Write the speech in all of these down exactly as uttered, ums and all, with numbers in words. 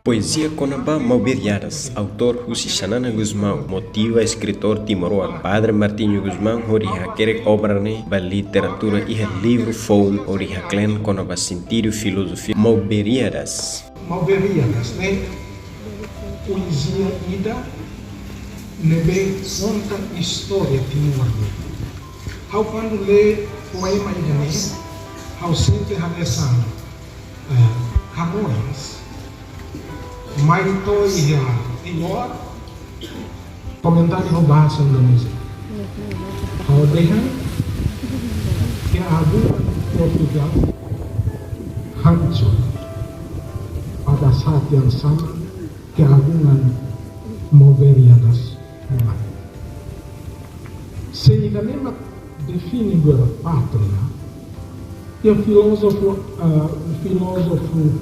Poezia kona-ba Maubere Adas, autór husi Xanana Gusmão, motiva eskritór timoroan Padre Martinho Gusmão hodi hakerek obra ne'e ba literatura iha livru foun hodi haklean kona-ba sentidu filozofia Maubere Adas. Maubere Adas ne'e poezia ida ne'ebé konta istória Timor nian. Ha'u kuandu lee poema ida-ne'e, ha'u sente hanesan, eh, Camões mai to'o iha Timor, komentáriu ho bahasa Indonesia. Ha'u dehan keagungan Portugal hancur pada saat yang sama keagungan Maubere Adas mulai. Se ida-ne'e mak define buat pátria, iha filózofu, ah, filózofu,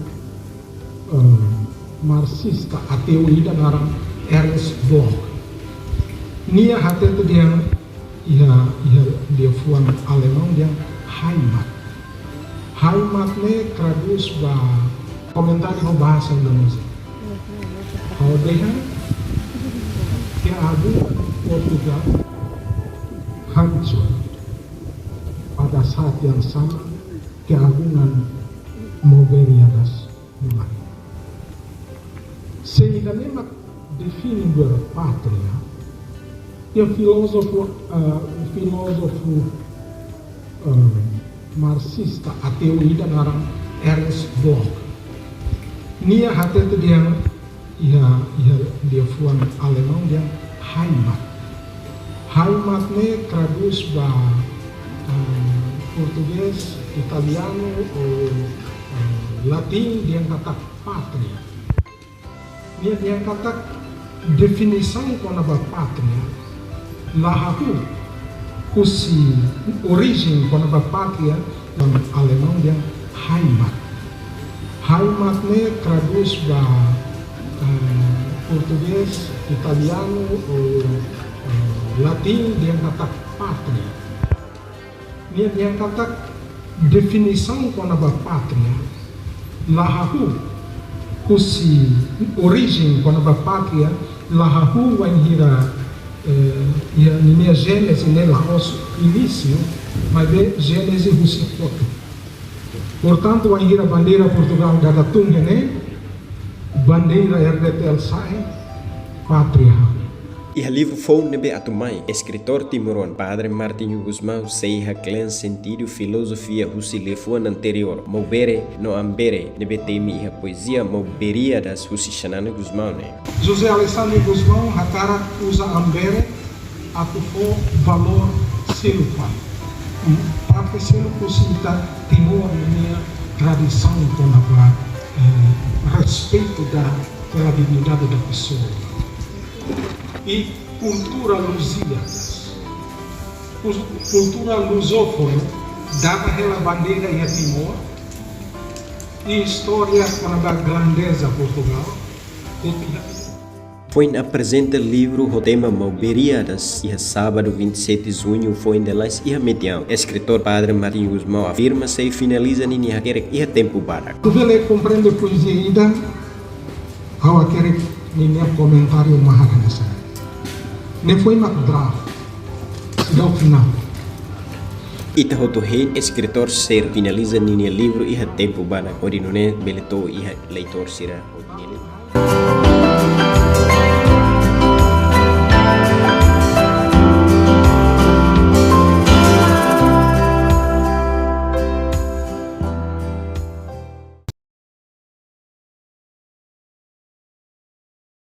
ah, marxista ateu ida naran Ernst Bloch. Nia hatete dehan iha, iha liafuan Alemaun dehan Heimat. Heimat ne'e tradús ba komentáriu ho bahasa Indonesia. Ha'u dehan keagungan Portugal hancur pada saat yang sama keagungan Maubere Adas mulai. Se ida-ne'e mak define buat pátria, iha filózofu, ah, filózofu, ah, marxista ateu ida naran Ernst Bloch. Nia hatete dehan iha, iha liafuan Alemaun dehan Heimat. Heimat ne'e tradús ba, ah, portugés, italianu, ou, ah, latin dehan katak pátria. Nia dehan katak definisaun kona-ba pátria la hahú husi orijen kona-ba pátria, Alemaun dehan Heimat. Heimat ne'e tradús ba, eh, portugés, italianu, ou, eh, latin dehan katak pátria. Nia dehan katak definisaun kona-ba pátria la hahú husi orijen kona-ba pátria la hahú wainhira, eh, iha ninia jéneze ne'e la'ós inísiu, maibé jéneze husi kotuk. Portantu, wainhira bandeira Portugal dada tun iha ne'e, bandeira R D T L sa'e, pátria hahú. Iha livru foun ne'ebé atu mai, eskritór timoroan Padre Martinho Gusmão sei haklean sentidu filozofia husi liafuan anteriór, Maubere no Ambere, ne'ebé temi iha poezia Maubere Adas husi Xanana Gusmão ne'e. José Alexandre Gusmão hakarak uza Ambere atu fó valór seluk, parte seluk husi ita Timor ninia tradisaun kona-ba, eh, respeitu da, pela dignidade da pessoa. I kultura luzia, kul-, kultura luzófonu, dada hela bandeira iha Timor, i istória kona-ba grandeza Portugal, ko'alia. Foin aprezenta livru ho tema Maubere Adas iha sábadu vinte e sete de junho, foin lalais iha Metiaun. Eskritór Padre Martinho Gusmão afirma sei finaliza ninia hakerek iha tempu badak. Atu bele komprende poezia ida, ha'u hakerek ninia komentáriu mahar hanesan ne'e. Ne'e foin mak draft, seidauk finál. Ita hotu hein eskritór sira finaliza ninia livru iha tempu badak, hodi nune'e bele to'o iha leitór sira ninia livru.